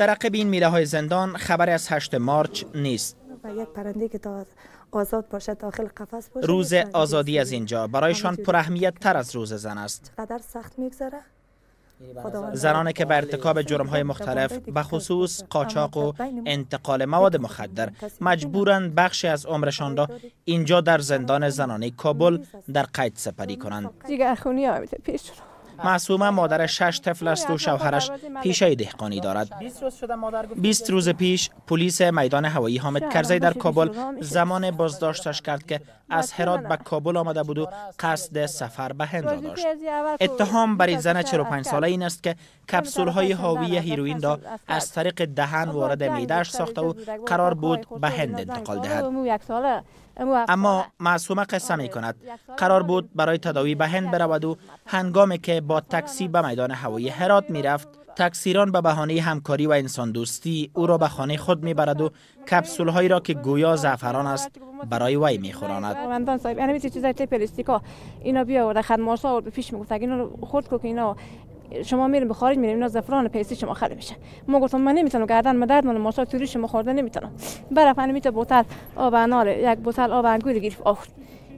در عقب این میله های زندان خبری از 8 مارچ نیست. یک پرنده که تا آزاد باشد داخل قفس باشد. روز آزادی از اینجا برایشان پر اهمیت تر از روز زن است. چقدر سخت میگذره. زنانی که به ارتکاب جرم‌های مختلف به خصوص قاچاق و انتقال مواد مخدر مجبورند بخشی از عمرشان را اینجا در زندان زنانه کابل در قید سپری کنند. معصومه مادر 6 طفل است و شوهرش پیشه دهقانی دارد. 20 روز پیش پلیس میدان هوایی حامد کرزی در کابل زمان بازداشتش کرد که از هرات به کابل آمده بود و قصد سفر به هند را داشت. اتهام بر این زن 45 ساله این است که کپسول های حاوی هیروئین را از طریق دهن وارد معده‌اش ساخته و قرار بود به هند انتقال دهد. اما معصومه قصه می کند قرار بود برای تداوی به هند برود و هنگامی که با تاکسی به میدان هوایی هرات می رفت، تاکسیران به بهانه همکاری و انسان دوستی او را به خانه خود می برد و کپسول هایی را که گویا زعفران است برای وی می خوراند. شما میریم به خارج میریم، اینا زعفران پیسی شما خراب میشه. ما گفتم من نمیتونم، گردن من درد، من ماسا توری شما خورده نمیتونم. برف من میته بوتل آب انار، یک بوتل آب انگور گرفت آورد.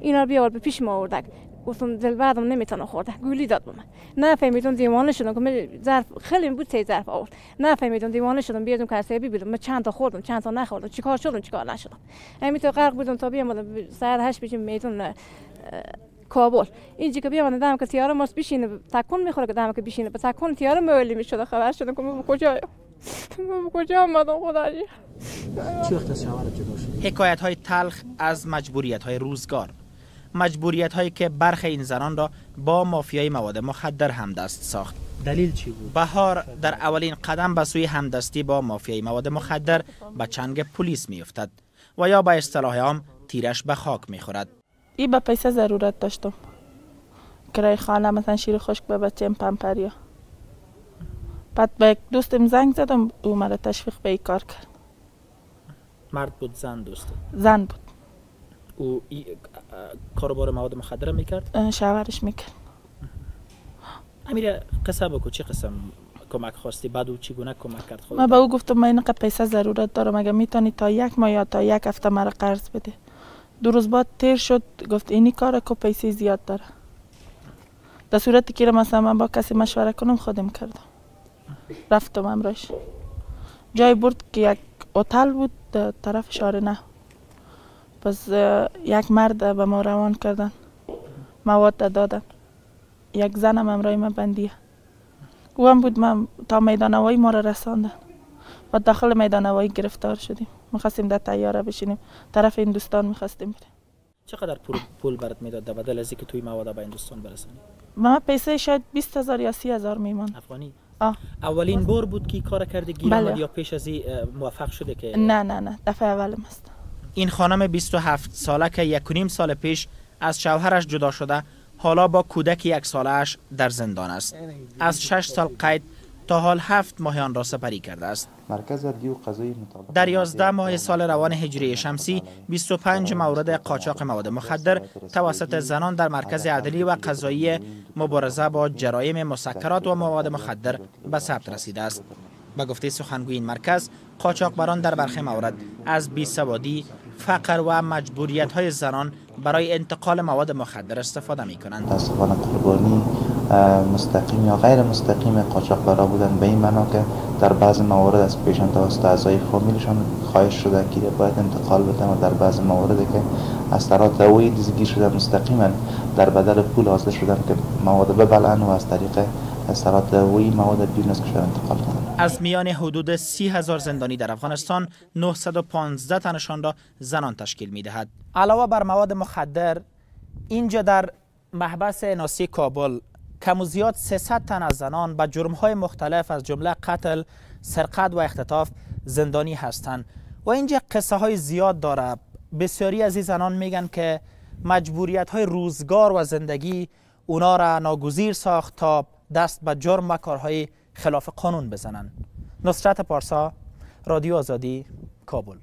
اینا بیاور به پیش ما آورد. گفتم دل بعدم نمیتونم خورده. گولی داد به من. نفهمیدم دیوانه شدم که من ظرف خیلی بود ته ظرف آورد. نفهمیدم دیوانه شدم بیادم کاسه بیدم. من چند تا خوردم، چند تا نخوردم، چیکار شدم چیکار نشدم. همین تو غرق بودم تا بیام ساعت 8 بشیم میدون کابل. اینجا که بیام دم که تیاره ماست بشینه تکون میخوره که دم که بشینه به تکون تیاره مولی میشد. خبر شدم که ما کجا کجا آمدم خدایی. چی وقت از شوهرت جدا شدی؟ حکایت های تلخ از مجبوریت های روزگار، مجبوریت هایی که برخی این زنان را با مافیای مواد مخدر همدست ساخت. دلیل چی بود؟ بهار در اولین قدم به سوی همدستی با مافیای مواد مخدر به چنگ پلیس میافتد و یا به اصطلاح عام تیرش به خاک میخورد. ای به پیسه ضرورت داشتم، کرای خانه مثلا شیر خشک به بچه‌م پمپریا. بعد به یک دوستم زنگ زدم، او مرا تشویق به این کار کرد. مرد بود زن دوست؟ زن بود. او کاروبار مواد مخدر میکرد؟ شوهرش میکرد. امیر قصه بگو، چه قسم کمک خواستی؟ بعد او چگونه کمک کرد خودت؟ من به او گفتم من اینقدر پیسه ضرورت دارم، اگه میتونی تا یک ماه یا تا یک هفته مرا قرض بده. 2 روز بعد تیر شد، گفت اینی کاره که پیسه زیاد داره. در صورتی که مثلا من با کسی مشوره کنم خودم کردم. رفتم امروز جای برد که یک هتل بود در طرف شارنه. پس یک مرد به ما روان کردن، مواد دادن. یک زنم امرای من بندیه، او هم بود. من تا میدان هوایی ما را رساندن و داخل میدان هوایی گرفتار شدیم. میخواستیم در طیاره بشینیم، طرف هندوستان میخواستیم بریم. چقدر پول برات میداد در بدل از اینکه توی مواد به هندوستان برسانی؟ من پیسه شاید 20,000 یا 30,000 میماند. افغانی؟ اولین بار بود که کار کرده گیر آمد یا پیش از این موفق شده که؟ نه نه نه، دفعه اولم است. این خانم 27 ساله که 1.5 سال پیش از شوهرش جدا شده، حالا با کودک 1 ساله‌اش در زندان است. از 6 سال قید تا حال 7 ماه آن را سپری کرده است. در 11 ماه سال روان هجری شمسی 25 مورد قاچاق مواد مخدر توسط زنان در مرکز عدلی و قضایی مبارزه با جرایم مسکرات و مواد مخدر به ثبت رسیده است. به گفته سخنگوی این مرکز، قاچاقبران در برخی موارد از بیسوادی، فقر و مجبوریت‌های زنان برای انتقال مواد مخدر استفاده می‌کنند. متاسفانه قربانی مستقیم یا غیر مستقیم قاچاقبرا بودند، به این معنا که در بعض موارد از پیشان توسط اعضای فامیلشان خواهش شده که باید انتقال بدن و در بعض موارد که از طرف دوی دزدگیر شده مستقیما در بدل پول حاصل شدن که مواد ببلعن و از طریق اثرات دوی مواد بیرون از کشور انتقال کنند. از میان حدود 30,000 زندانی در افغانستان 915 تنشان را زنان تشکیل می‌دهد. علاوه بر مواد مخدر، اینجا در محبس اناسی کابل کم و زیاد 300 تن از زنان به جرم‌های مختلف از جمله قتل، سرقت و اختطاف زندانی هستند و اینجا قصه های زیاد داره. بسیاری از این زنان میگن که مجبوریت های روزگار و زندگی اونا را ناگزیر ساخت تا دست به جرم و کارهای خلاف قانون بزنن. نصرت پارسا، رادیو آزادی، کابل.